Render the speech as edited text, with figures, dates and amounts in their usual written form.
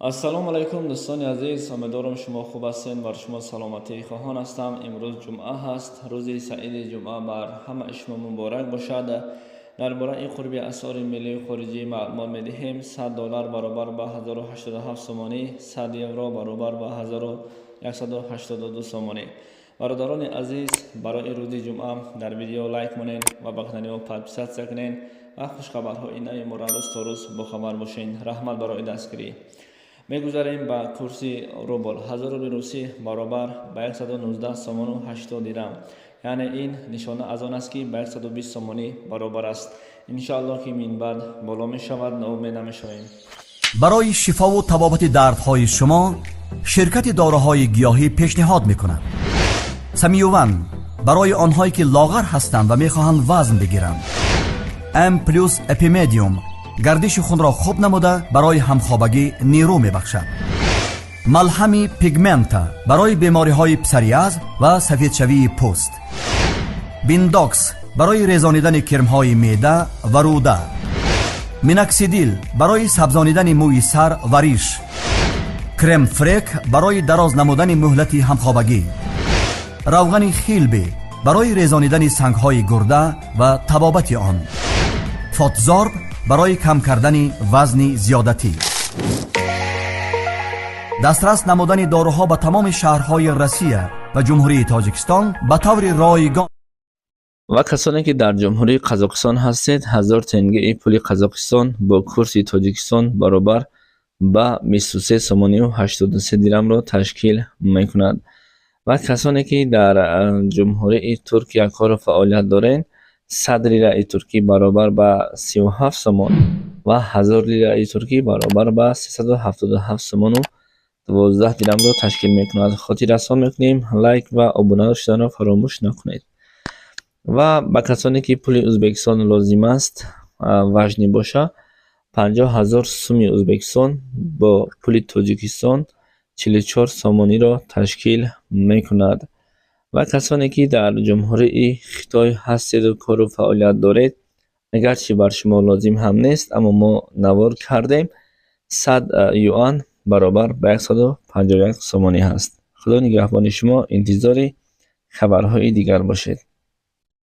Ассалому алайкум, дӯстони азиз. Умедворам, шумо хуб ҳастед. Бар шумо саломатӣ хоҳон ҳастам. Имрӯз ҷумъа ҳаст. Рӯзи саиди ҷумъа бар ҳамаи шумо муборак бошад. Дар бораи қурби асъори миллию хориҷӣ маълумот медиҳем. 100 доллар баробар ба 1087 сомонӣ, 100 евро баробар ба 1182 сомонӣ. Бародарони азиз, барои рӯзи ҷумъа дар видео лайк монед ва ба канали мо подписаться кунед ва хушхабарҳои нави моро рӯз то рӯз бохабар бошед. Раҳмат барои дастгирӣ. Мегузарем ба курси рубл. 1000 рубли русӣ баробар ба 119 сомону 80 дирам, яъне ин нишона аз он аст, ки ба 120 сомонӣ баробар аст. Иншоаллоҳ, ки минбаъд боло мешавад, ноумед намешавем. Барои шифову табобати дардҳои шумо ширкати доруҳои гиёҳӣ пешниҳод мекунад: Самиюван барои онҳое, ки лоғар ҳастанд ва мехоҳанд вазн бигиранд, М плюс Эпимедиум гардиши хунро хуб намуда, барои ҳамхобагӣ нерӯ мебахшад, малҳами Пигмента барои бемориҳои псориаз ва сафедшавии пӯст, Биндокс барои резонидани кирмҳои меъда ва рӯда, Миноксидил барои сабзонидани мӯи сар ва риш, Крем-фрек барои дароз намудани муҳлати ҳамхобагӣ, равғани Хилби барои резонидани сангҳои гурда ва табобати он, Фотзорб барои кам кардани вазни зиёдатӣ. Дастрас намудани доруҳо ба тамоми шаҳрҳои Россия ва Ҷумҳурии Тоҷикистон ба таври ройгон. Ва касоне, ки дар Ҷумҳурии Қазоқистон ҳастед, 1000 тенгеи пули Қазоқистон бо курси Тоҷикистон баробар ба 23 сомонию 83 дирамро ташкил мекунад. Ва касоне, ки дар Ҷумҳурии Туркия кору фаъолият доред, 100 лираи туркӣ баробар ба 37 сомон ва 1000 лираи туркӣ баробар ба 377 сомону 12 дирамро ташкил мекунад. Хотиррасон мекунем, лайк ва обуна шуданро фаромӯш накунед. Ва ба касоне, ки пули Ӯзбекистон лозим аст, важный боша, 50 000 суми Ӯзбекистон бо пули Тоҷикистон 44 сомониро ташкил мекунад. Ва касоне, ки дар Ҷумҳурии Хитой ҳастеду кору фаъолият доред, агарчи бар шумо лозим ҳам нест, аммо мо навор кардем, 100 юан баробар ба 151 сомонӣ ҳаст. Худо нигаҳбони шумо, интизори хабарҳои дигар бошед.